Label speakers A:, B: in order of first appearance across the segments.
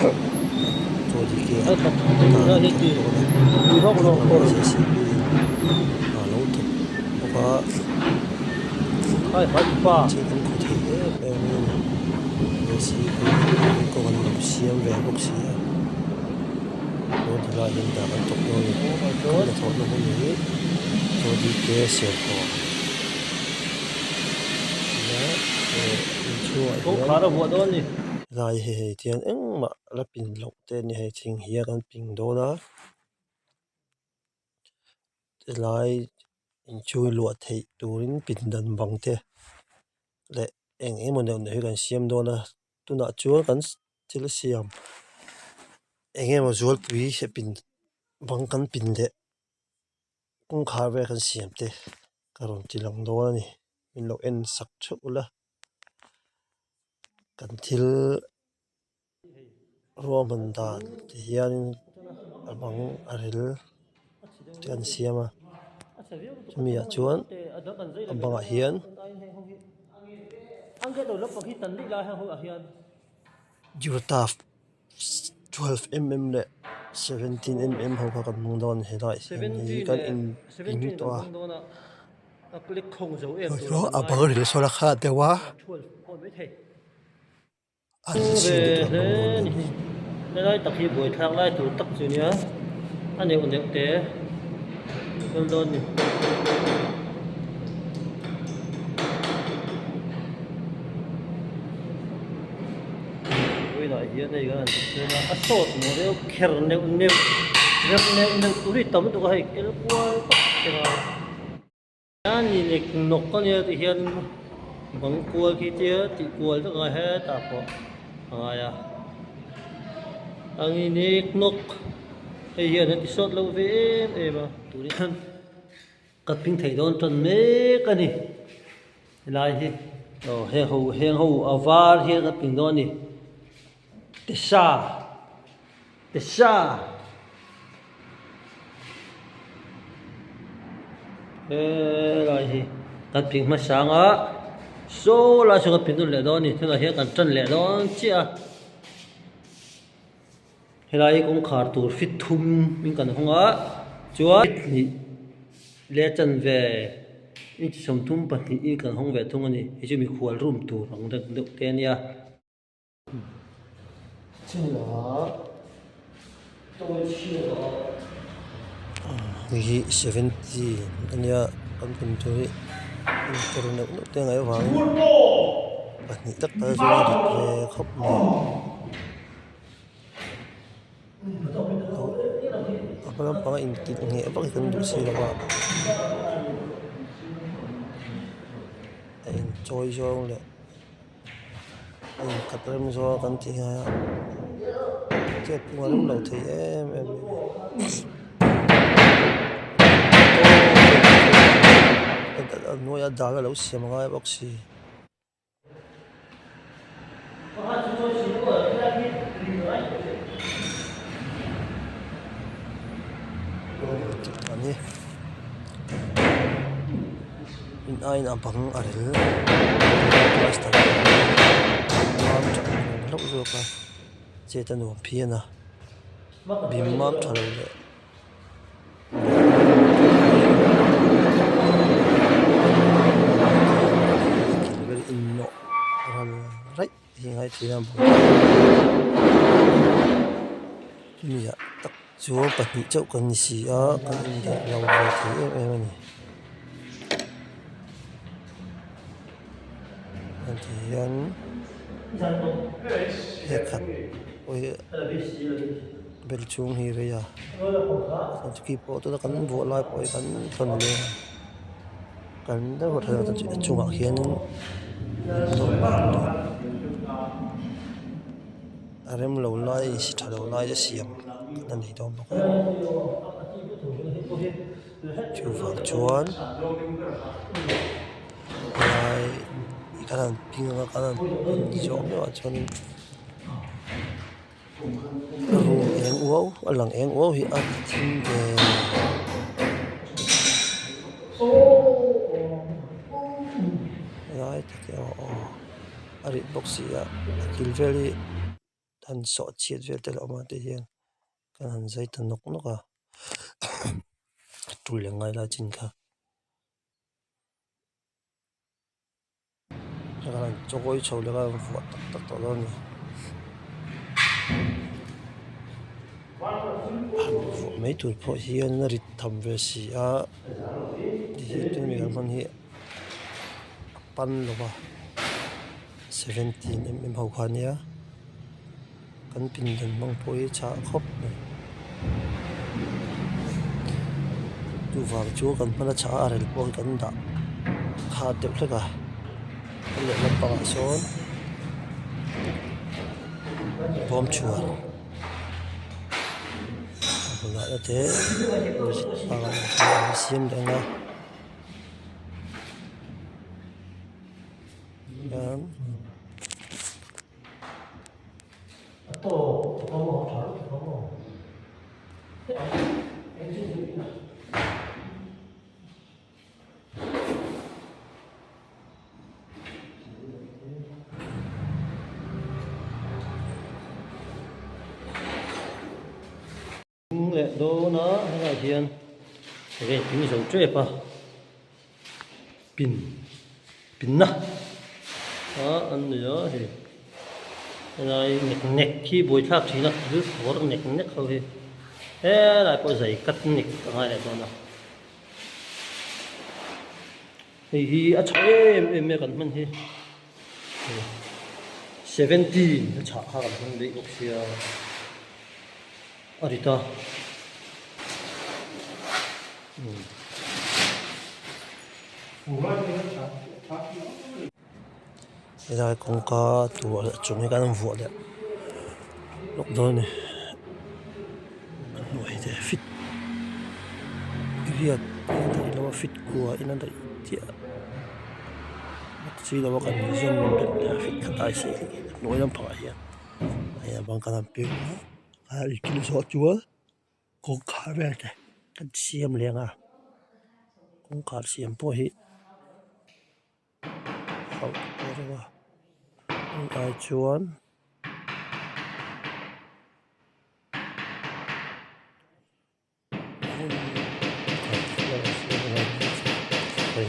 A: Chaw D K ah hna an thawk dawn a lamah J C B in hna lo thawk bawk a thil kan khaw thei em em mai a ni J C B in kawng an lo siam ve bawk si a tun helaiah hian hna kan thawk dawn a ni kan hnathawhna hmun hi Chaw D K Serkawn helai hi hei tiang engmah la pin loh te a ni hei thing hian an ping dawn a helai inchhung luah theih turin pindan bang te leh eng eng emaw neuh neuh hi kan siam dawn a tunah chuan kan thil siam eng emaw zualpui pin bang kan pin leh. Kawngkhar vel kan siam te ka rawn ti lang dawn a ni min lo en sak theuh ula kan thil ruahman dan ti hianin a bang a rel te an siam a chumi ah chuan a bangah hian. 12 mm leh 17 mm ho kha kan hmang dawn a ni helai hian hi kan in ping tawh a a bang ril sawn a khat deuh a a ril chin te kan hmang dawn a ni.
B: Helai tak hi buaithlak lai tur tak chu nia a neuh neuh te fel dawn a ni. Vawiinah hian hei kan han chhun a a sawt maw deuh kher neuh neuh rem neuh neuh tur hi tam lutuk a hei kel kual tak teng a a ni nek nawk a nia ti hian bang kual khi tia tih kual vek a ngai hetah pawh a ngai a a ni nek nawk hei hian a ti sawt lo ve em em a tur hian. Ka ping thei dawn tan mek a ni helai hi aw heng ho heng ho a var hian ka ping dawn a ni tesa tesa helai hi kan ping hmasa ang a saw lai saw kan ping nawn leh dawn a ni tunah hian kan tan leh dawn chiah a. Helai hi kawngkhar tur fit thum in kan hawng a chuan fit hnih leh chanve inch 32 in kan hawng ve thung a ni hei chu mikhual room tur ang deuh deuh te a nia.
A: Hei hi 70 a nia kan pin tur hi intur neuh neuh te a ngaih avangin pahnih tak tal chu a rit ve khawp mai. A hma lampanga inkilh ngheh vak hi kan duh si lo va a inchawi zawng leh a inkhat rem zawng kan tih ngai a chet pawh a rem lo thei em em a ni a hnuaia dal a lo siam a ngai bawk si. In aiin a bang a rel plaster mam tha hlauh zawk a chet a nuam phian a bim mam tha lo leh. Chumi ah tak chuan pahnih chauh kan ni si a kan indaih lo ve thei em em a ni. Heti hian hekhat pawh hi bel chhung hi rei a chuti pawh tuna kan vuah lai pawh hi kan thawn leh a kan deuh a chungah hianin a rem lo lai si tha lo lai a siam a nei dawn bawk a chuvang chuan helai kan han ping anga kan han pin zawh meuh ah chuanin room eng uau a lang eng uau hi a thim ve helai tak hi aw a rih bawk si a a kil vel hi. han sawh chhiat vel te a lo awm a tihian kan han zai ta nawk nawk a tul leh ngai lai chin kha. Hei kan han chawi chho leh a vuah tak tak tawh dawn a ni han vuah mai tur pawh hian a rit tham ve si a tihian tuna kan hman hi a pan lo va seventeen em em ho kha ania. Kan pindan hmang pawh hi chhah khawp mai chuvang chu kan hmana chhah a rel pawh hi kan dah khat deuh hlek a a lehlam pangah sawn bawm chhuan a hmunah te an siam leh ang a.
B: Hnung leh dawn a helaiah hian enge thing zo tep a pin pinna a an nei a hei helai nek nek hi buaithlak thin a thil khawr nek nek ho hi helai pawh zai kat nek a ngai leh dawn a hei hi a tha em em mai a kan hman hi seventeen a chhah kha kan hmang daih bawk sia. A rit a.
A: Helai kawngka tur a chung hi kan vuah leh lawk dawn a ni a hnuai te fit riat a daih lo a fit kua in a daih chiah bawk si lo a kan zawm belh leh a fit khat ai si a hnuai lampangah hian hei a bang kan han peng a. A inthil zawh chuan kawngkhar vel te kan siam leh ang a kawngkhar siam pawh hi hauh tawh deuh a heng ai chuan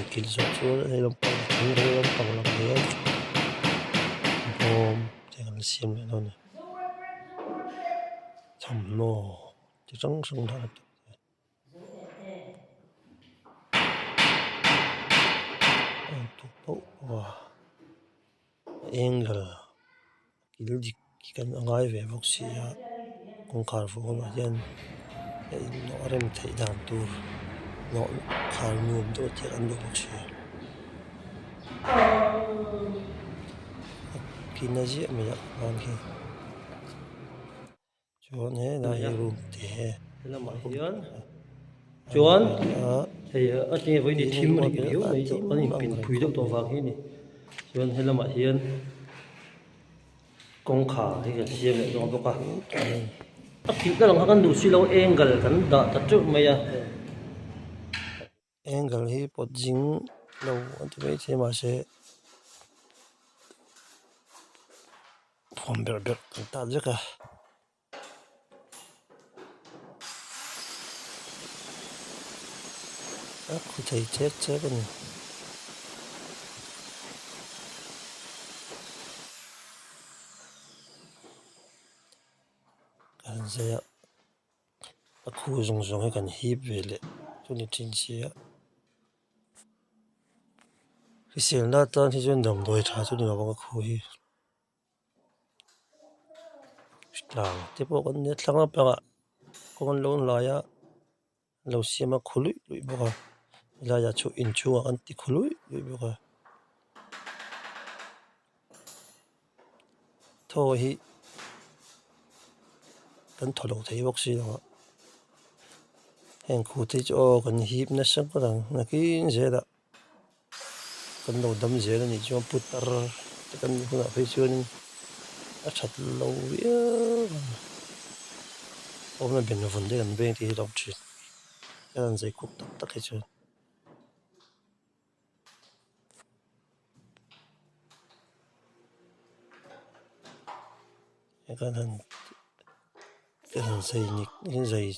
A: inthil zawh chuan hei lampang thing lampang lam hian bawm te kan siam leh dawn a ni. Thawmhnaw chi hrang hrang dah tur te a intuk pauh pauh a angle kil dik hi kan a ngai ve bawk si a kawngkhar vuah hunah hian a inhnawh rem theih dan tur hnawh khar nuam deuh te an duh bawk si a kina ziah mai ah khan khi chuan helai hi room te
B: lamah hian chuan hei a tinge vawiin hi thim a ni riau mai tawh an inpin phui deuh tawh vang hi a ni chuan helamah hian kawngkhar hi kan siam leh dawn bawk a a kilh na lang kha kan duh silo angle kan dah ta teuh mai a.
A: Angle hi pawt zing lo an ti maithei mahse huam berh berh kan tan vek a. A khu thei chek chek a ni. Kan zai a. A khu zawng zawng hi kan hip ve leh chu ni thin sia hriselna atan hi chuan damdawi tha chu ni lo ang a khu hi tlang te pawh kan nia thlang lampangah kawng an lo lai a an lo siam a khu luih luih bawk a helaiah chu inchhungah an ti khu luih luih bawk a. Thaw hi kan thaw lo thei bawk si lo a heng khu te chu aw kan hip nasa ngawt ang nakin zelah kan lo dam zel a nih chuan putar te kan nih hunah phei chuanin a that lo viau ang awmna benvawn te kan veng tih hi a lo thin a rawn zai khup tak tak hi chuan. Kan han kan han zai nik zai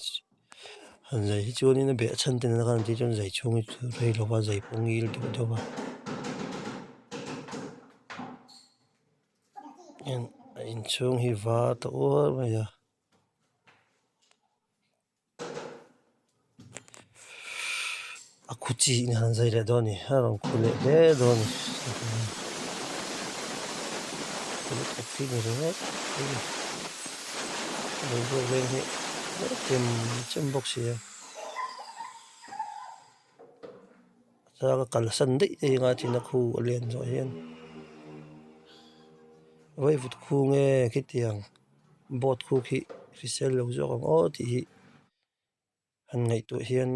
A: han zai hi chuanin a beh chhan te nena khan an tih chuan zai chhung hi chu rei lova zai pawh ngil deuh deuh a a inchhung hi var ta uar mai a. A khu chi in han zai leh dawn a ni a rawn khu leh hle dawn a ni boruak veng hi a chem chem bawk si a thlalak a kalsan daih te hi a ngai thin a khu a lian zawh hian vaivut khu nge khitiang. Boat khu khi hrisel lo zawk ang aw tih hi han ngaihtuah hian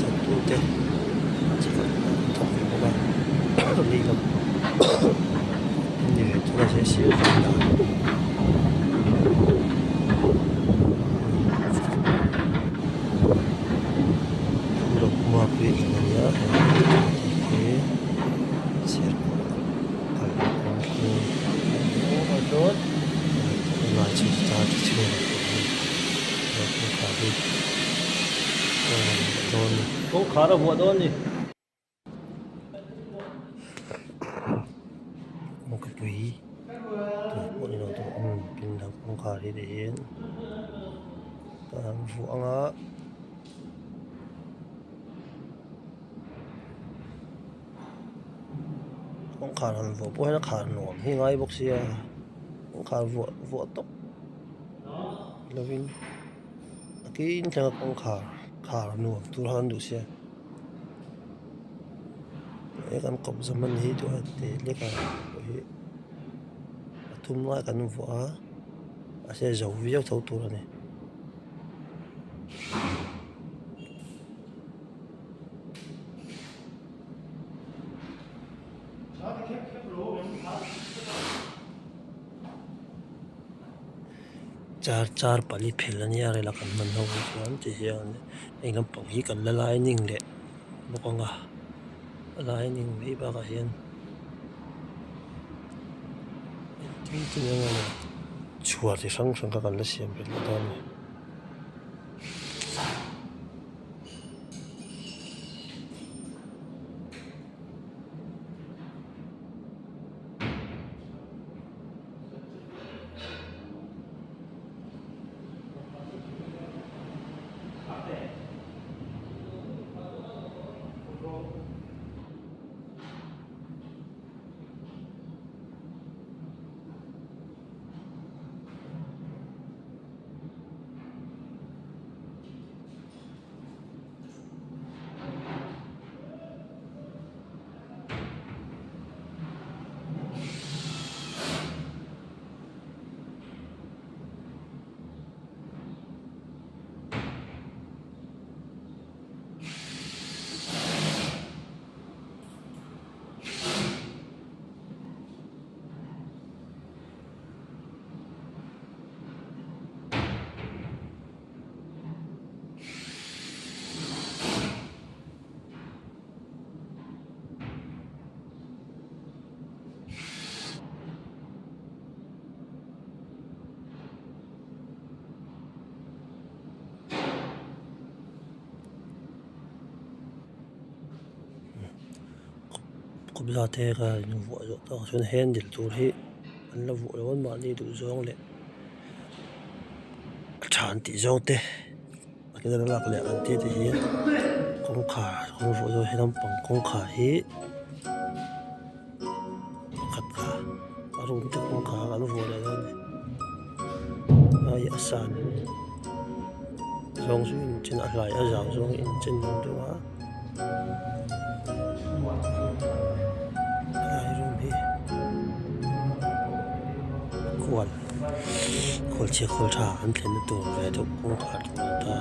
A: thawktute thawk ve bawk a lei lam ni ve thung a zeh dan. Lawkma pui in a nia he serkawn kalna kawng hi lai chu ta te chhungah pawh hian kawngkhar hi a rawn vuah dawn a ni.
B: Kawngkhar a vuah dawn a ni.
A: Kawngkapui tur pawh ni lo tur awm pindan kawngkhar hi tah hian an vuah ang a. Kawngkhar han vuah pawh hian a khar nuam hi ngai bawk sia kawngkhar vuah vuah tawp lovin a kin thleng a kawngkhar khar nuam tur khan an duh sia. He kan kawpza hman hi duh a teh lek a pawh hi a thum lai kan vuah a mahse zo viau tho tur a ni. Char char pali phel a nia rel a kan hman ho hi chuan ti hian heng lampang hi kan la lining leh bawk ang a lining mai bakah hian engtin tin eng emaw chhuar chi hrang hrang kha kan la siam belh leh dawn a ni. Kawpza te kha in vuah zawh tawk ah chuan handle tur hi an la vuah lo a mahni duh zawng leh a tha an tih zawng te a lak leh ang te te hi kawngkhar an vuah zawh hi lampang kawngkhar hi pakhat kha a room te kawngkhar an vuah leh dawn a ni hei a san zawng chu inchen a hlai a zau zawng inchen dawn deuh a helai room hi khual khual chhia khual tha an thlenna tur ve deuh kawngkhar tur a ni ta.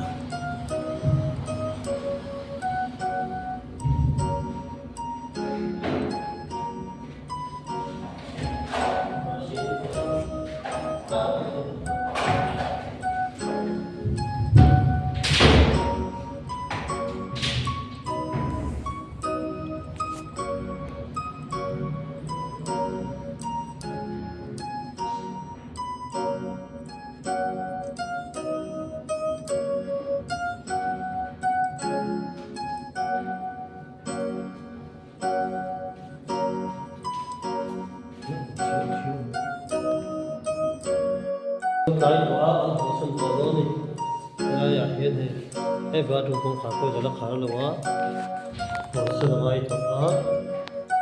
B: Hei bathroom kawngkhar pawh hi la khar lo a, kawr sen a ngai tawh a,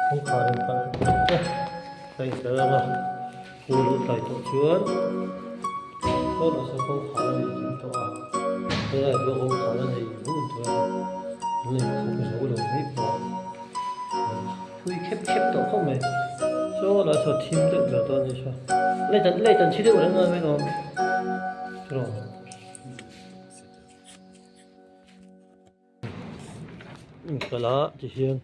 B: kawngkhar in kalh te a inkalh ang a, pool a tlai tawh chuan sawnah sawn kawngkhar a nei kim tawh a, helaiah pawh kawngkhar a nei bun tawh a, an la inkhawp zo lo mai pawh a phui khep khep tawh khawp mai, saw lah saw thim deuh ber dawn a ni saw, light an light an chhi deuh reng a mai lawm tiraw. Inkal a ti hian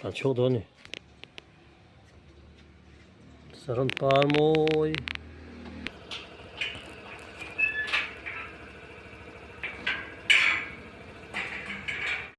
B: a chhuak dawn a ni saron par mawi.